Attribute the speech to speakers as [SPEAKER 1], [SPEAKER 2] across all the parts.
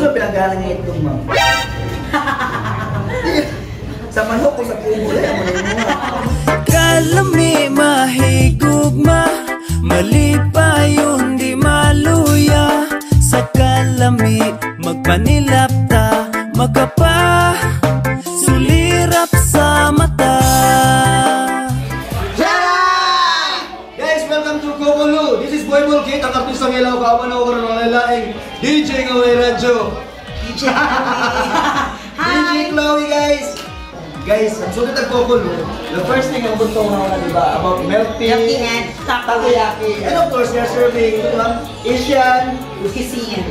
[SPEAKER 1] Unsa pinanggalan nga itlog, ma'am? Sa manok o sa kubo, wala mo na mo.
[SPEAKER 2] Kalami mahigugma, malipayon di maluya. Sa kalami magpanilapta, magkapa sulirap sa mata.
[SPEAKER 1] Jara! Guys, welcome to Kokolu. This is Boy Bulkit, ang artistang ilaw kauban ako karon ng laing DJ nga way radyo.
[SPEAKER 3] DJ Chloe.
[SPEAKER 1] DJ Chloe, guys! Guys, ang sulit ang Kokolu, the first thing ang buntong na una, di ba? About milk tea,
[SPEAKER 3] Milk tea and
[SPEAKER 1] takoyaki. And of course, we are serving, ito ma'am, Asian,
[SPEAKER 3] Cuisine.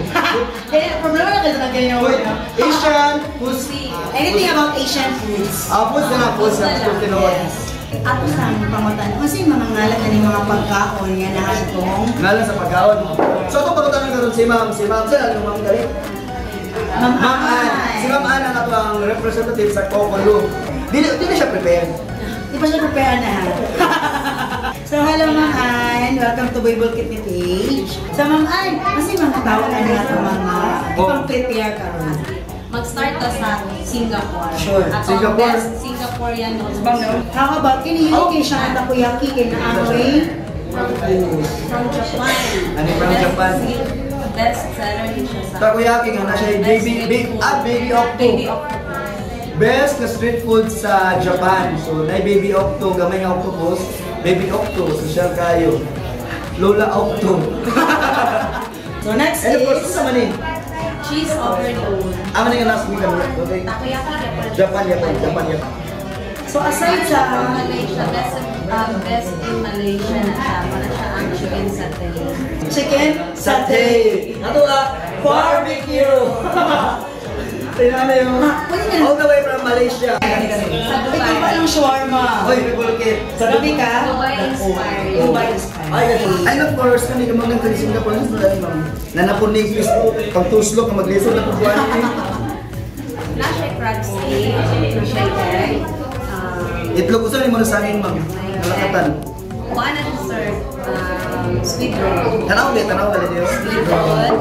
[SPEAKER 3] Kaya problema na kasi ganyan.
[SPEAKER 1] Wait, Asian cuisine.
[SPEAKER 3] Anything about Asian foods.
[SPEAKER 1] Ah, foods na, foods na, foods na.
[SPEAKER 3] Yes. Ato sa pangutan, kung sino mga ngalan na mga pagkaon nga naa itong
[SPEAKER 1] Ngalan sa pagkaon. So, ito pagkutanan karon si ma'am, saan ano ma'am dali?
[SPEAKER 3] Ma'am
[SPEAKER 1] Ma'am Ann. Si Ma'am Ann ang ato ang representative sa Kokolu. Dili, dili siya prepared.
[SPEAKER 3] Di pa siya prepare na ha. So hello, Ma'am Ann, welcome to Boy Bulkit ni page. So Ma'am Ann, kasi mga tawag na nga itong mga ipang-prepare karon?
[SPEAKER 4] Mag-start ta sa Singapore.
[SPEAKER 3] Sure.
[SPEAKER 4] Ato ang
[SPEAKER 1] Singapore.
[SPEAKER 4] best Singaporean noodles.
[SPEAKER 3] How about kini yung kay siya ang takoyaki kay naamoy?
[SPEAKER 4] From Japan.
[SPEAKER 1] Ano from Japan?
[SPEAKER 4] Best seller din siya sa
[SPEAKER 1] Takoyaki nga na siya
[SPEAKER 4] Best
[SPEAKER 1] baby,
[SPEAKER 4] street
[SPEAKER 1] baby,
[SPEAKER 4] food.
[SPEAKER 1] ah, baby octo.
[SPEAKER 4] Baby octopus.
[SPEAKER 1] Best na street food sa Japan. So, na baby octo, gamay nga octopus, baby octo, social kayo. Lola octo.
[SPEAKER 3] So next
[SPEAKER 1] And of course,
[SPEAKER 3] is
[SPEAKER 1] sa man eh?
[SPEAKER 4] Cheese overload.
[SPEAKER 1] Amo na nga last week ano? Okay.
[SPEAKER 4] Takoyaki Japan.
[SPEAKER 1] Japan, Japan, Japan, Japan.
[SPEAKER 3] So aside sa
[SPEAKER 4] From Malaysia, best in Malaysia na siya. Para siya ang chicken satay.
[SPEAKER 3] Chicken
[SPEAKER 1] Satay. Ato ah, barbecue. Tingnan na yung
[SPEAKER 3] Pwede na.
[SPEAKER 1] all the way from Malaysia.
[SPEAKER 4] Sa
[SPEAKER 3] Ito
[SPEAKER 4] Dubai.
[SPEAKER 3] pa lang shawarma.
[SPEAKER 1] Oy, Bulkit.
[SPEAKER 3] Sa Dubai ka?
[SPEAKER 4] Dubai inspired.
[SPEAKER 3] Dubai inspired.
[SPEAKER 1] Ay, and of course, kami kamang nang Singapore, sa dali ma'am. Nanapunig pang tuslok nga maglisod na pagkuhan.
[SPEAKER 4] Na siya crab steak, na siya egg.
[SPEAKER 1] Itlog usa ni mo na saging, ma'am. Nalakatan.
[SPEAKER 4] Kuha na siya, sir. Squid roll.
[SPEAKER 1] Tanaw ba, tanaw ba niyo?
[SPEAKER 4] Squid roll.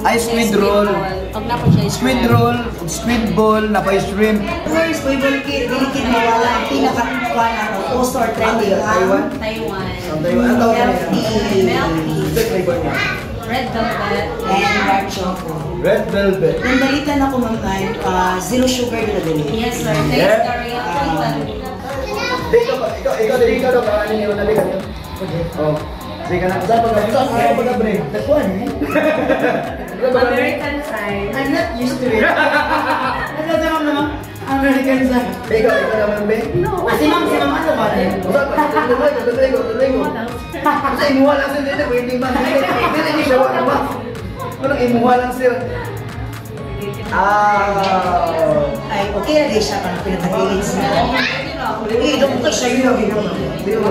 [SPEAKER 1] Ay, squid roll.
[SPEAKER 4] Og na po siya
[SPEAKER 1] Squid
[SPEAKER 4] shrimp.
[SPEAKER 1] Roll, squid ball, na pa shrimp.
[SPEAKER 3] Of course, Boy Bulkit, dili kid mawala ang pinaka-kuha na ako, post or trending
[SPEAKER 1] Ah, Taiwan?
[SPEAKER 3] ang
[SPEAKER 4] Taiwan.
[SPEAKER 1] Ang Taiwan. Ang tawag
[SPEAKER 3] Milk
[SPEAKER 1] niya?
[SPEAKER 3] tea.
[SPEAKER 4] Milk tea.
[SPEAKER 1] Ito flavor niya.
[SPEAKER 4] Red velvet.
[SPEAKER 3] And dark choco.
[SPEAKER 1] Red velvet.
[SPEAKER 3] Nang balitan ako, Ma'am Ann, zero sugar na dali.
[SPEAKER 4] Yes, sir. Thanks, Daria.
[SPEAKER 1] Dito ka, ikaw, ikaw, dito ikaw daw, ano niyo, nali ka niyo. Oh. Sige ka na. Saan pa ka? Saan pa ka, bre?
[SPEAKER 3] Nagkuhan eh.
[SPEAKER 4] American size.
[SPEAKER 3] I'm not used to it. Ano sa ma'am naman? American size.
[SPEAKER 1] Ikaw, ikaw naman, be.
[SPEAKER 4] No.
[SPEAKER 3] Ah, si ma'am ano ba rin?
[SPEAKER 1] Saan pa? Tuloy ko, tuloy ko, tuloy ko. Kasi imuha lang sir, dili, pwede man. Dili, dili, dili siya, wala ba? Walang imuha lang sir. Ah.
[SPEAKER 3] Ay, okay na din siya parang pinatagilid sa. Eh, dong ko siya yun.
[SPEAKER 1] Dili mo.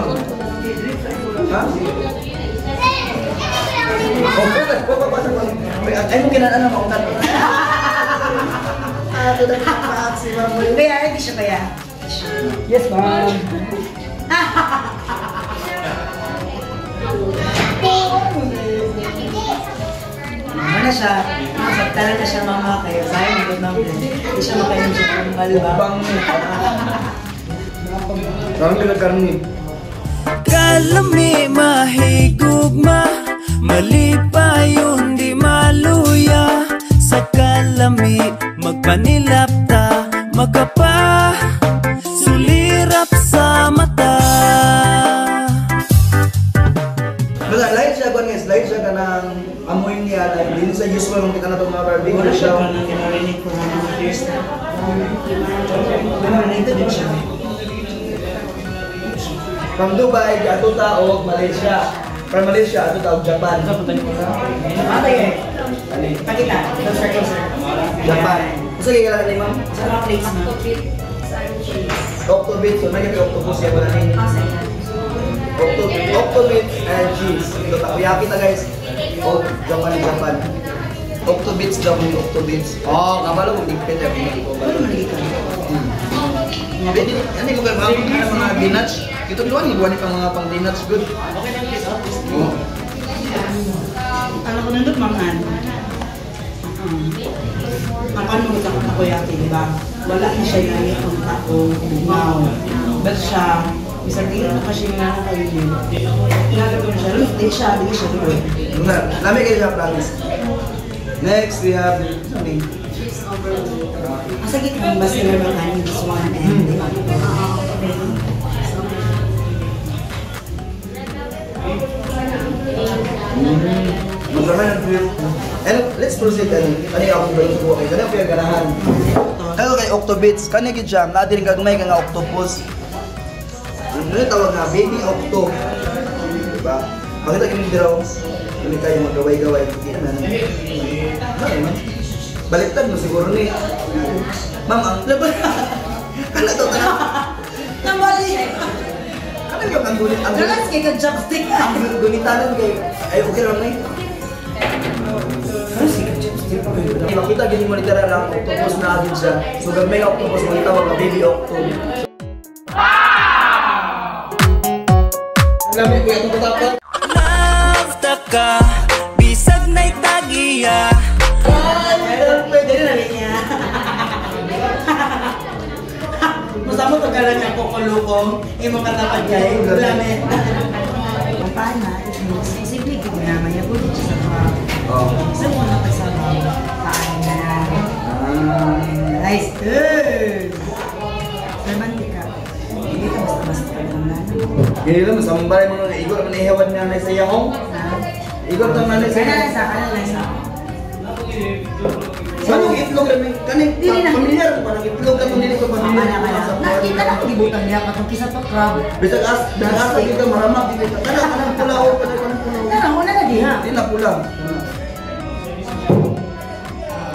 [SPEAKER 1] Ha? Oh, pwede. Pwede, pwede, pwede. Ay mo kinaan mo ang Ah, ito na si ma'am.
[SPEAKER 3] Kaya, hindi siya kaya.
[SPEAKER 1] Yes, ma'am.
[SPEAKER 3] Ano na siya, nasagtalan na siya mama kayo. Sayang, good ma'am. Hindi siya makainom siya ng malba.
[SPEAKER 1] Bang. Parang pinagkarni.
[SPEAKER 2] Kalami mahigugma, malipayon di maluya. Sa kalami magpanilapta, magkapa sulirap sa mata.
[SPEAKER 1] Basta, light siya, kuan guys, light siya kanang amoy niya, like, dili sa usual mong kita na itong mga barbecue
[SPEAKER 3] Wala
[SPEAKER 1] siya.
[SPEAKER 3] siya kanang kinarinig ko na mga years na. Narinig din siya.
[SPEAKER 1] From Dubai, ato ta og Malaysia. From Malaysia, ato ta og Japan.
[SPEAKER 3] Ah, tayo eh.
[SPEAKER 1] Ani?
[SPEAKER 3] Pakita. Closer, closer.
[SPEAKER 1] Japan. Usa kay kailangan ni ma'am?
[SPEAKER 3] Sa mga plates na.
[SPEAKER 4] Octopus and cheese.
[SPEAKER 1] Octobits, so nagyan octopus yan wala ni.
[SPEAKER 4] Ah, sa yan.
[SPEAKER 1] Octobits and cheese. Ito takoyaki ta guys. O Japan, Japan. Octobits daw ni octobits. Oh, kabalo mo ligpit ya ko.
[SPEAKER 3] Wala man lagi ka.
[SPEAKER 1] Pwede, ano yung mga mga mga dinats? Ito doon, gawa ni pang mga pang dinats good. Okay lang. Oh.
[SPEAKER 3] Alam ko nandun, Ma'am Ann. Ang ano mo sa takoyaki, di ba? Wala na siya nani ang tao now. But siya, bisag dili na kasi nga kainin. Nagagawa siya, di siya doon.
[SPEAKER 1] Lami kayo siya, promise. Next, we have, ano ni?
[SPEAKER 4] Cheese overload.
[SPEAKER 3] Asa git ang basta naman ani this one and di ba?
[SPEAKER 1] Magraman ang view. And let's proceed. Ano, ano yung ako ba yung subukan kayo? Kani ako yung ganahan. Kaya kay Octobits, kani gid siya, naa din gagmay ka nga octopus. Ano yung tawag nga? Baby octo. Diba? Makita kini diraw. Kami kayo magaway-gaway. Hindi naman. Ano man? Baliktad mo siguro ni. Ma'am, ang
[SPEAKER 3] Laban.
[SPEAKER 1] Kana to kana.
[SPEAKER 3] Nambali.
[SPEAKER 1] Kana yung ang gulit ang gulit.
[SPEAKER 3] Relax kay ka chopstick.
[SPEAKER 1] Ang gulitanan kay ay okay lang ni.
[SPEAKER 3] Ano si ka chopstick?
[SPEAKER 1] Makita gini mo literal ang octopus na agad siya. So gamay nga octopus mo tawag nga baby octopus. Lami ko itong katapat.
[SPEAKER 2] Love ta ka, bisag na'y tagiya.
[SPEAKER 3] Pwede na rin niya. Masama pagkalan niya kukulukong, imong katapad kay Lame. Ang pana, it means, posible gid na mayabot siya sa mga.
[SPEAKER 1] Oh.
[SPEAKER 3] Sa mga nakasama, paana.
[SPEAKER 1] Ah.
[SPEAKER 3] Nice. Good. Romantic ka. Hindi ka basta-basta ka lang na.
[SPEAKER 1] Gini lang, masambay mga igor man ihawan nga na sa iyahong. Igor tang nanay sa
[SPEAKER 3] Kana
[SPEAKER 1] iyahong.
[SPEAKER 3] sa, kana lang sa.
[SPEAKER 1] Sa anong itlog rin? Kani,
[SPEAKER 3] Dili na.
[SPEAKER 1] Familiar ko parang itlog ka dili ko familiar.
[SPEAKER 3] Kana kana. Nakita na ko gibutan niya katong kisa to crab.
[SPEAKER 1] Bisag as, bisag asa kita maramag dili ka. Kana kanang pula o kana kanang pula.
[SPEAKER 3] Kana una na diha.
[SPEAKER 1] Di na pula.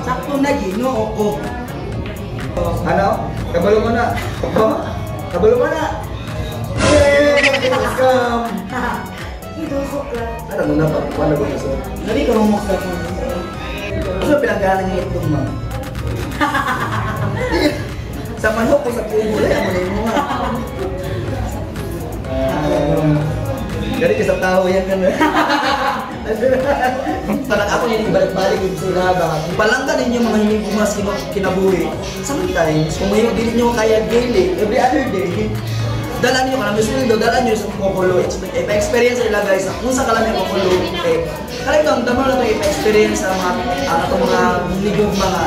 [SPEAKER 3] Sakto na Ginoo ko.
[SPEAKER 1] Ano? Kabalo mo na. Oh, kabalo mo na. Yay! Let's come.
[SPEAKER 3] Idusok lang.
[SPEAKER 1] Ano mo na pa? Wala ko sa.
[SPEAKER 3] Labi ka rumok sa phone.
[SPEAKER 1] Ano pinanggalan ng itlog, ma'am? Sa manok ko sa kubo, wala mo na yung mga. Gani ka sa tao yan ka na. Parang ako yung balik-balik yung sila ba. Kung palangga ninyo mga hinigumas kinabuhi, sometimes, kung may dili nyo kaya daily, every other day, dala niyo kanang sweldo, dala niyo sa Kokulo. Ipa-experience nila guys, kung sa kalam yung Kokulo, eh, kalay ang damo lang ito ipa-experience sa mga, ang atong mga ligog mga,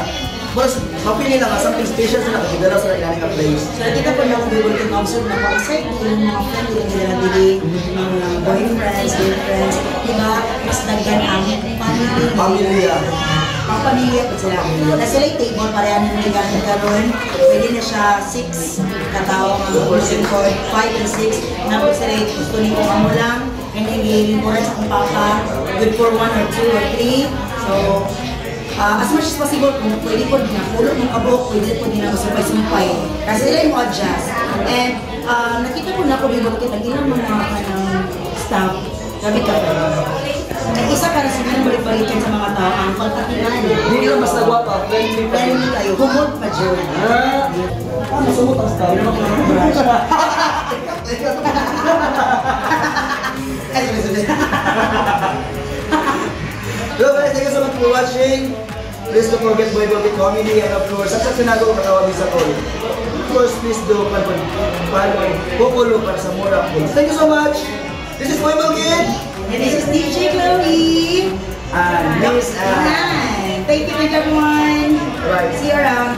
[SPEAKER 1] Boss, mapili lang nga something special sila kasi dala sila ilan ka place.
[SPEAKER 3] So nakita po na ako bibul kong observe na ko aside yung mga friend nila nila dili, mga boyfriends, girlfriends, di ba? Mas daghan ang family.
[SPEAKER 1] Pamilya.
[SPEAKER 3] Pang pamilya po sila. Na sila yung table pareha ng mga gamit karon. Pwede na siya 6 katao nga lingkod, 5 and 6. Na po sila yung gusto nimo kamo lang. And then lingkuran sa akong papa. Good for 1 or 2 or 3. So, as much as possible, kung pwede po na kulot ng kabok, pwede po din ako sumpay-sumpay. Kasi sila yung adjust. And nakita ko na ako dito kita ilang mga kanang staff, grabe ka pa. Kaya isa para sa mga balik-balikan sa mga tao, ang pagkatiman.
[SPEAKER 1] Hindi lang basta gwapa, friendly pa.
[SPEAKER 3] Friendly kayo, humot pa dyan.
[SPEAKER 1] Ah, ah, masumot ang style. Ay, sorry, sorry. Hello guys, thank you so much for watching. Please don't forget Boy Bobby Comedy and of course, sa sinago katawag sa call. Of course, please do follow Kukulo para sa more updates. Thank you so much. This is Boy Bobby.
[SPEAKER 3] And this is DJ Chloe.
[SPEAKER 1] And Miss Ann.
[SPEAKER 3] Thank you everyone.
[SPEAKER 1] Bye.
[SPEAKER 3] See you around.